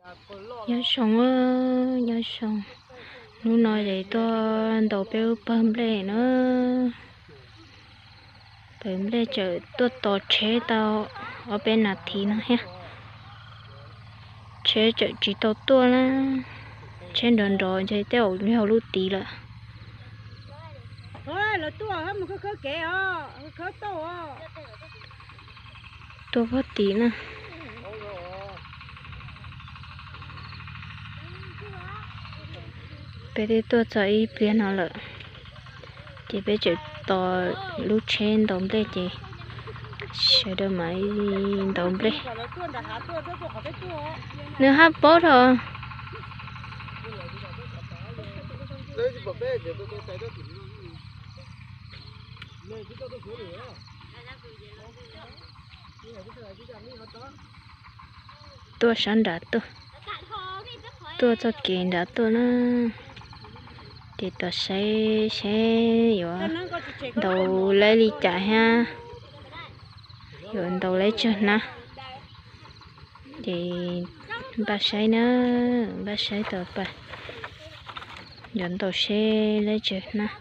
Nyob zoo, nyob zoo. Hnub no ces tuaj ntaus peb lub pawg nplej na. Pawg nplej tseem tuaj tos tsheb tau ob peb nas this no thiab. Tsheb tseem tsis tau tuaj na. Tsheb nrov nrov ntshe tej zaum yog lub tid lawm. Tuaj pog tid na. Peb twb tuaj txog ib pliag no lawm, ces peb tseem tos lub tsheb ntaus nplej ces sawv daws mam ntaus nplej. Nws haj paub rau. Tuaj sab nrad tuaj, tuaj txoj kev nrad tuaj na. Ces tos saib seb yuav ntaus laib li cas thiab, yuav ntaus laib tsawg hnab. Ces npaj saib na, npaj saib tau pais, yuav ntaus seb laib tsawg hnab.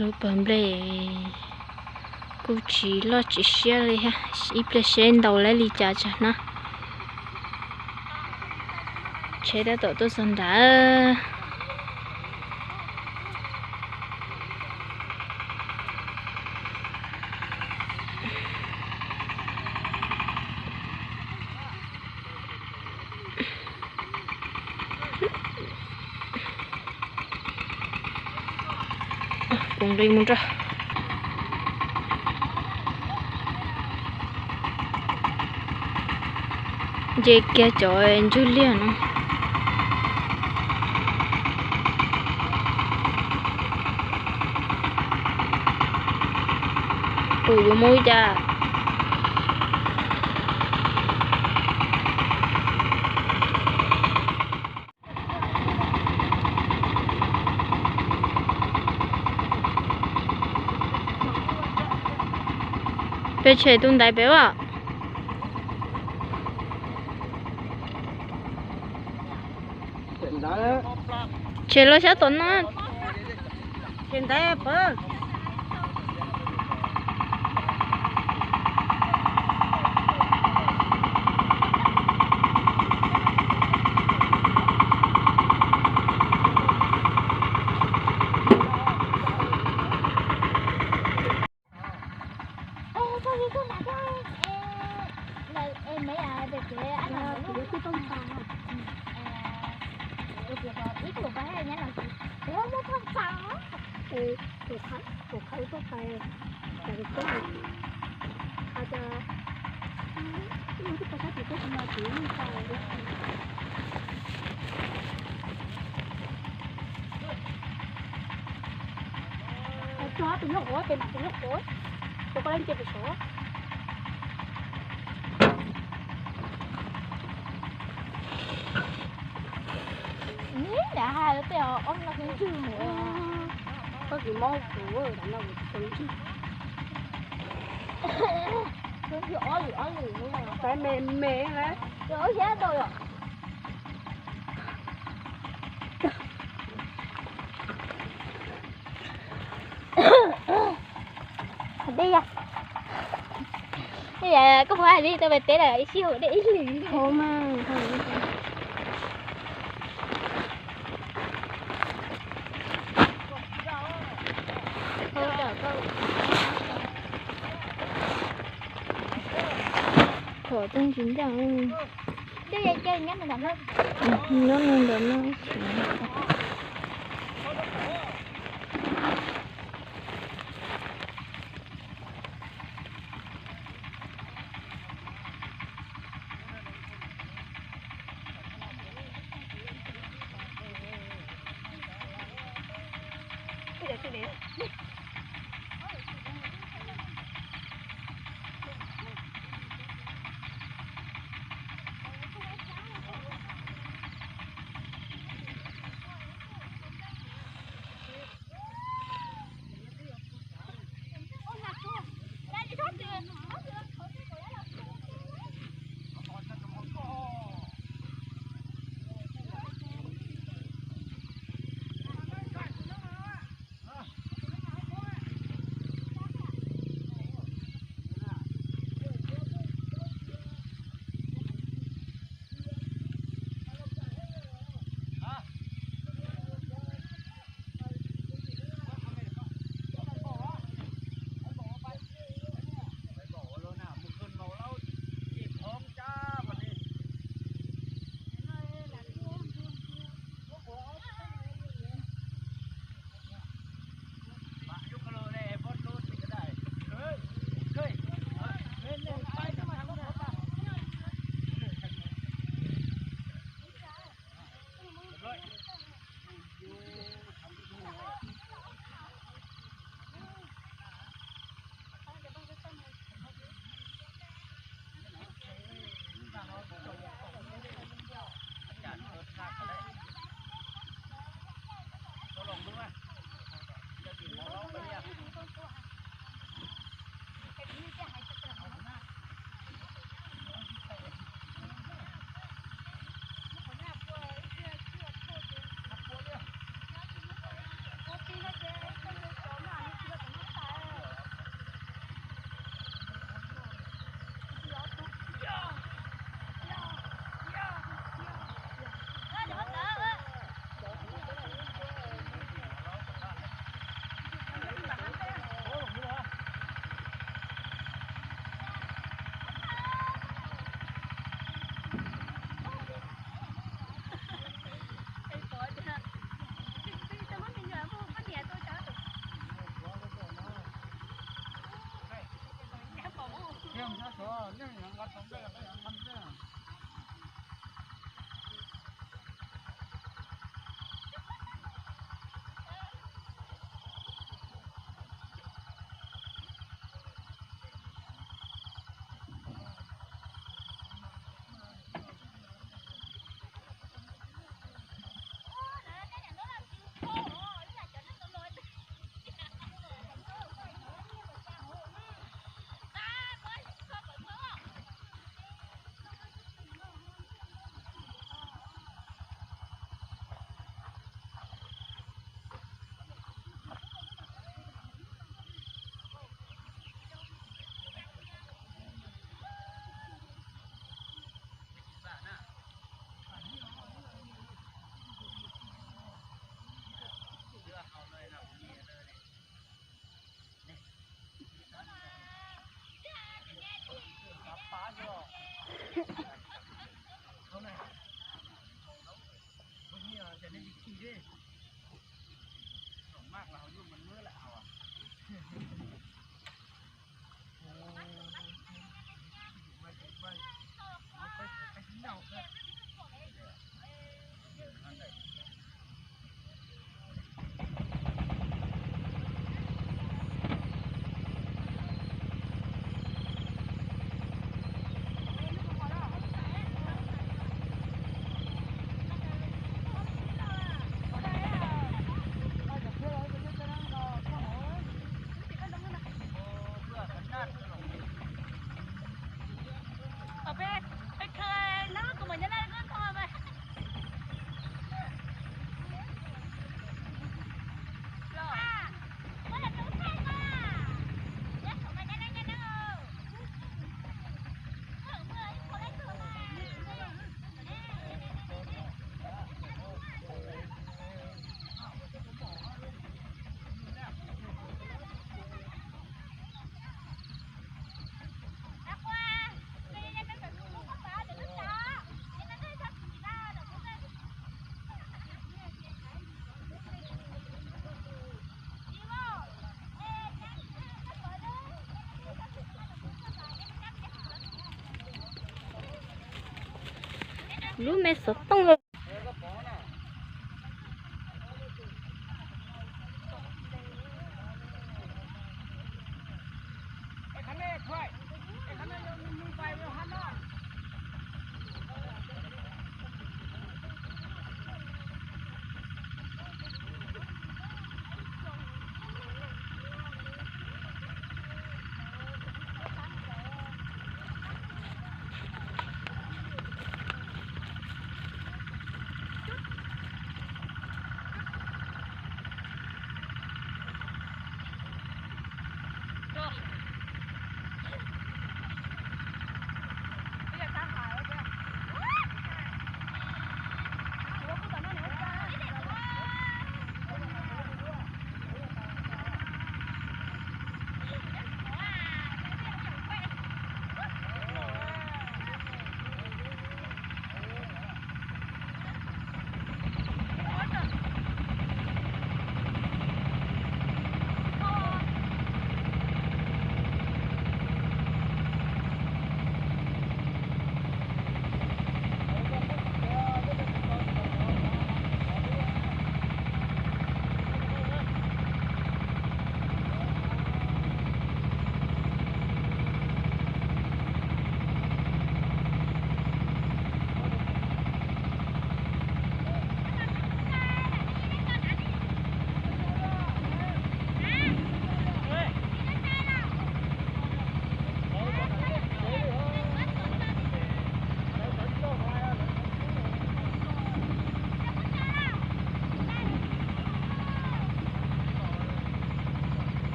Lub pawg nplej kuj tsis loj tsis siab li thiab, ib pliag seb ntaus laib li cas tsawg hnab. Tsheb tab tom tuaj txog nrad. Kuv nqis mus nrog nce kiag cov ntswg liag no. Kuv yuav mus cas? Peb tshem tus ntaiv pem as. Tshem los sab tom no. Tso tus nyuj quav pem, tus nyuj quav, tus koj lab nce pem saud. Ib niam hais lawv tej ob no hu ntswg mus. Koj tsis mob kuv, no kuv hu ntswg. Hu ntswg ob lwm ob lwm, saib me me na. Ob yab tau yom. Dej yog, koj puas hais li tau pem teb lawm ib sij hawm dej ib lwm. Phom tub ntsis ncaj. Nyob no ntawm no. Lub me xov tooj lawm.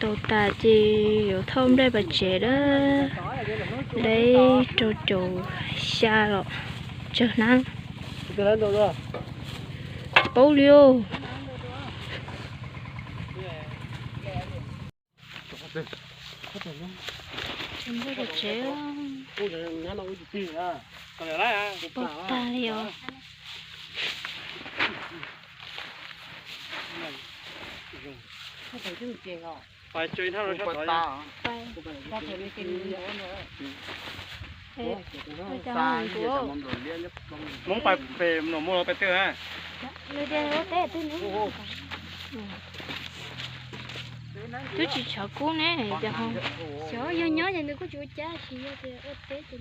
Rau tas ces yuav thauj nplej pais tsev lawm. Lawv rau caum xya los tsawg hnab. Tsis paub li os. Nplej pais tsev. Poob tag li os. Hmoob pais pem no muaj los pais twg na? Twb tsis tshov kub ne, yog nyob ces nws kuj tsis ua cas, tsis yog tias ua teb ces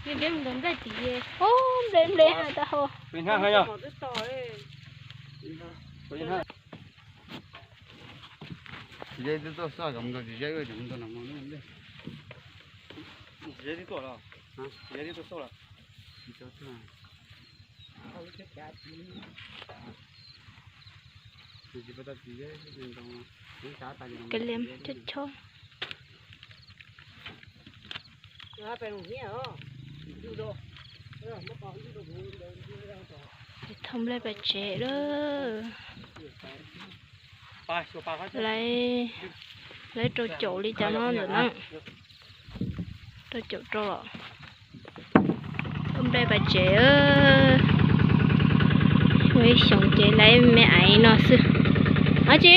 npeb mus ntaus nplej tid, nplej nplej tau hau. Tsis yog twb tuaj xauj, mus ntaus tsis yog, mus ntaus no mus ntaus nplej. Tsis yog twb tuaj los? Tsis yog twb tuaj xauj los? Kawg liam chob chob. Thauj nplej pais tsev lawm. Lawv rau caum li cas no ntawm na. Rau caum rau los. Thauj nplej pais tsev. Ua ib xyoos ces lawv me aiv no xwb. Ab tsi.